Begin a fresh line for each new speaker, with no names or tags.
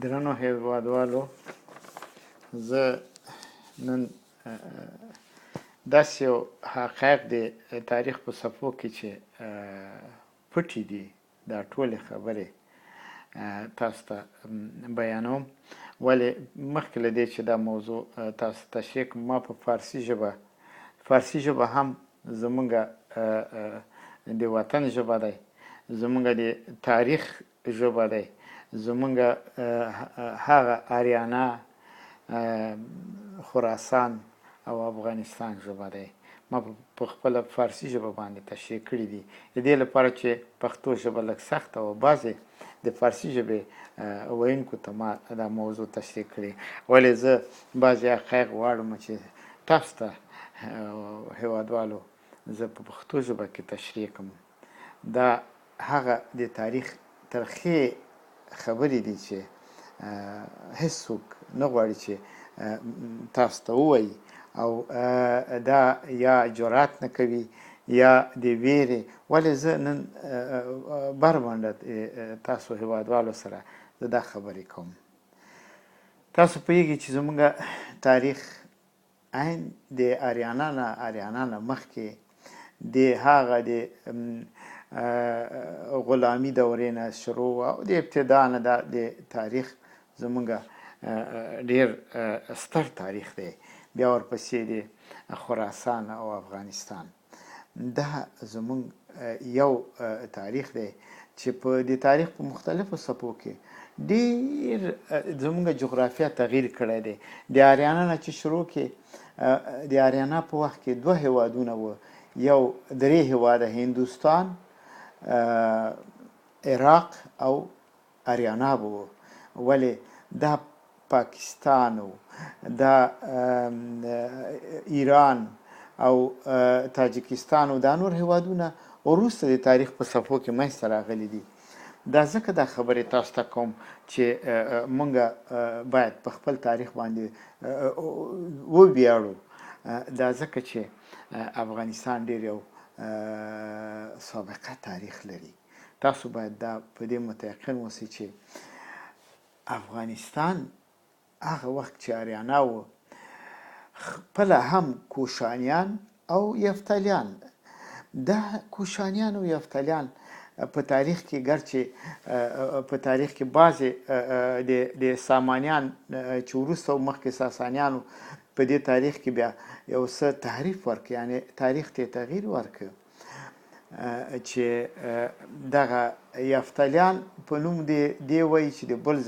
درنو هیوادوالو، زه نن داسې یو حقایق د تاریخ په صفحو کې چې پټې دي، دا ټولې خبرې تاسو ته بیانوم. ولې مخکې له دې چې دا موضوع تاسو ته تشریح کړم، ما په فارسي ژبه، فارسي ژبه هم زمونږ د وطن ژبه دی، زمونږ د تاریخ ژبه دی، زمونږ هغه آریانا، خراسان او افغانستان ژبه دی. ما په خپله فارسي ژبه باندې تشریح کړي دي، د دې لپاره چې پښتو ژبه لږ سخته وه، بعضې د فارسي ژبې ویونکو ته ما دا موضوع تشریح کړې. ولې زه بعضې حقایق غواړم چې تاسو ته هیوادوالو زه په پښتو ژبه کې تشریح کړم. دا هغه د تاریخ ترخې خبرې دي چې هیڅوک نه غواړي چې تاسو ته ووایي، او دا یا جرات نه کوي یا د ویرې. ولې زه نن بربنډه تاسو هیوادوالو سره زه دا خبرې کوم. تاسو پوهیږئ چې زموږ تاریخ عین د آریانا نه، آریانا نه مخکې د هغه د غلامی دورې نه شروع وه، او د ابتدا نه دا د تاریخ زموږ ډیر ستر تاریخ دی. بیا ورپسې د خراسان او افغانستان، دا زموږ یو تاریخ دی چې په د تاریخ په مختلفو څپو کې ډیر زموږ جغرافیا تغییر کړی دی. د آریانا نه چې شروع کې، د آریانا په وخت کې دوه هیوادونه وو، یو درې هیواده، هندوستان، عراق او آریانا به وو. ولې دا پاکستان و، دا ایران او تاجکستان او دا نور هیوادونه وروسته د تاریخ په صفحو کې منځته راغلي دي. دا ځکه دا خبرې تاسو ته کوم چې مونږ باید په خپل تاریخ باندې وویاړو. دا ځکه چې افغانستان ډیر یو سابقه تاریخ لري. تاسو باید دا په دې متیقن اوسئ چې افغانستان هغه وخت چې آریانا و، خپله هم کوشانیان او یفتلیان، دا کوشانیان او یفتلیان په تاریخ کې، ګرچې په تاریخ کې بعضې د سامانیان چې وروسته مخکې ساسانیانو په دې تاریخ کې بیا یو څه تحریف ورکړ، یعنې تاریخ ته تغییر ورکړ، چې دغه یفتلیان په نوم دی وایي چې د بل ځای